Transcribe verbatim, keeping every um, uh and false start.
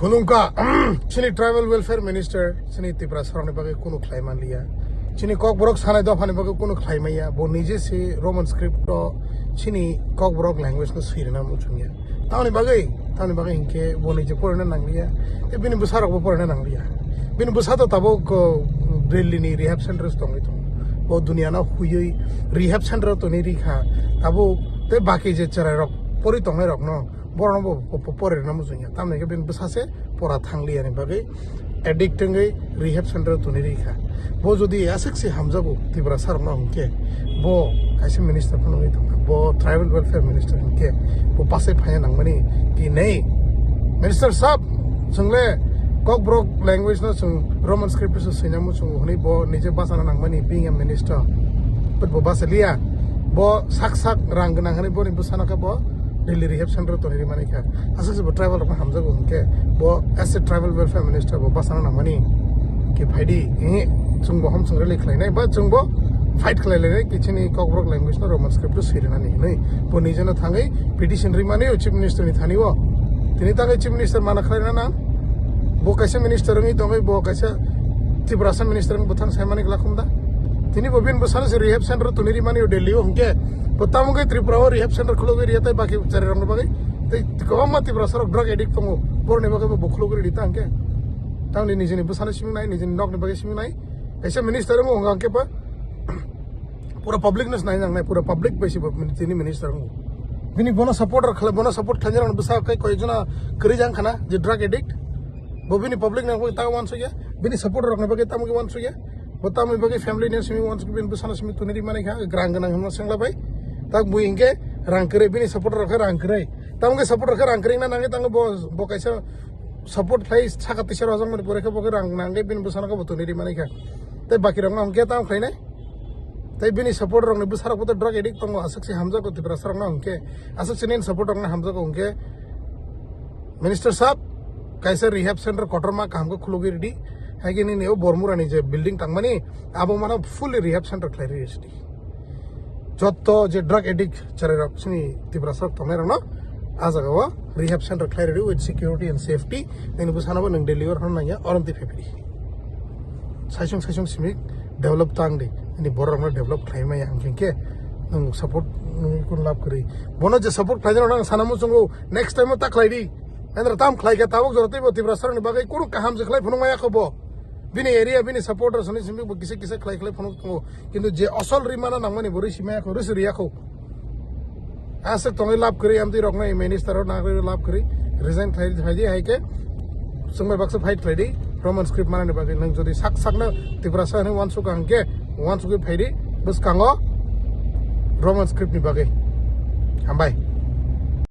Khulumkha, chini tribal welfare minister, chini Tiprasarokni bagwi kunu khlai manliya. Chini Kokborok sanai dophani bagwi kunu khlai manya. Bo nije se Roman script o chini Kokborok language no swirina muchungya. Tamoni bagwi, tamoni bagwi hinkhe bo nije porina nangliya. Tei bini bwsarokbo porina nangliya. Bini bwsa to tabuk, uh, Delhi ni rehab center o tongwi tongo. Bo duniya no huiwi rehab center o tonwi rikha. Tabuk tei baki je chwrairok pori tongnai rokno borokno bo po-, po-, porina muchungya. Tamoni khe bini bwsa se pora thangliya ni bagwi addict wngwi rehab center o tonwi rikha. Bo jodi aswk se hamjago Tiprasarokno hinkhe bo kaisa minister phano wngwi tongkha. Bo tribal welfare minister hinkhe bo bachai phaina nangmani ki nei? Minister sab, chwngle Kokborok language no chwng Roman script o swina muchungo hwnwi bo nije bachana nangmani being a minister. But bo bachaliya. Bo sak sak rang gwnang hwnwi boni bwsano khe bo Delhi rehab center o tonwi rimani kha. Aswk se bo tribal rokno hamjago hinkhe bo as a tribal welfare minister bo bachana nangmani ki phaidi, eh, chwng bo hom chwng rally khlainai ba chwng bo fight khlai lainai ki chini Kokborok language no Roman script o swirinani hinwi bo nijeno thangwi petition rimani o chief minister ni thani o. Tini tangwi chief minister mana khlaina nang. Bo kaisa minister wngwi tongwi bo kaisa Tiprasa minister wngwi bwthang saimani glakhum da. Tini bo bini bwsano se rehab center o tonwi rimani o Delhi o hinkhe bo tamo khe Tripura o rehab center khulogwi riya tei baki chwrairokni bagwi tei kwbangma Tiprasarok drug addict tongo, borokni bagwi bo khulogwi ridi ta hinkhe. Tamni nijini bwsano simi nai, nijini nokni bagwi simi nai. Kaisa minister wngwi hwnka hinkhe bo pura public no sinai nangnai, pura public bai se bo tini minister wngo. Bini bono support rok khlai, bono support khlainai rok bwsa kai koi jona kwrwi jang khana je drug addict. Bo bini public ni bagwi ta wansukya, bini supporter rokni bagwi tamo khe wansukya. Bo tamoni bagwi family ni simi wansuk, bini bwsano simi tuni rimani kha, rang gwnang hwnma sengla bai. Tak bui hinkhe rang kwrwi, bini supporter rok khe rang kwrwi. Tamo khe supporter khe rang kwrwi na nangwi tango bo, bo kaisa support khlai saka tisa rojak mani pore khe bo khe rang nangwi bini bwsano khe bo tuni rimani kha. Tei baki rok no hinkhe tamo khlainai. Tei bini supporter rokni bwsarok bo drug addict tongo, aswk se hamjago Tiprasa rokno hinkhe, aswk se nini supporter rokno hamjago hinkhe. Minister sab, kaisa rehab center kotorma kaham khe khulugwi ridi. Hai khe nini o Bormura ni je building tangmani, abo mano fully rehab center khlai ridi. Jotto je drug addict chwrai rok chini Tiprasa rok tongnai rokno a jaga o rehab center khlai ridi with security and safety. Nini bwsano bo nwng Delhi o rwna nangya, orom twi phai phai di. Saisung saisung simi develop tang di. Nini borok rokno develop khlai maya hinkhe nwng support nwng kun lab kwrwi. Bono je support khlai jano nang sana muchungo next time o ta khlai di. Endra tam khlai khe tabuk jora teibo Tiprasa rokni bagwi kunu kaham je khlai phunuk maya kho bo. Bini area, bini supporters hwnwi simi bo kisa kisa khlai khlai phunuk tongo. Kintu je asol rimana nangmani bo risi maya kho, risi riya kho. Aswk tongwi lab kwrwi, amtwi rokno minister o nagwi lab kwrwi, resign khlai phaidi hai khe chwngbai baksa fight khlai di Roman script manani bagwi. Nwng jodi sak sakno Tiprasa hwnwi wansuk ang khe wansugwi phaidi bwskango Roman script ni bagwi. Hambai.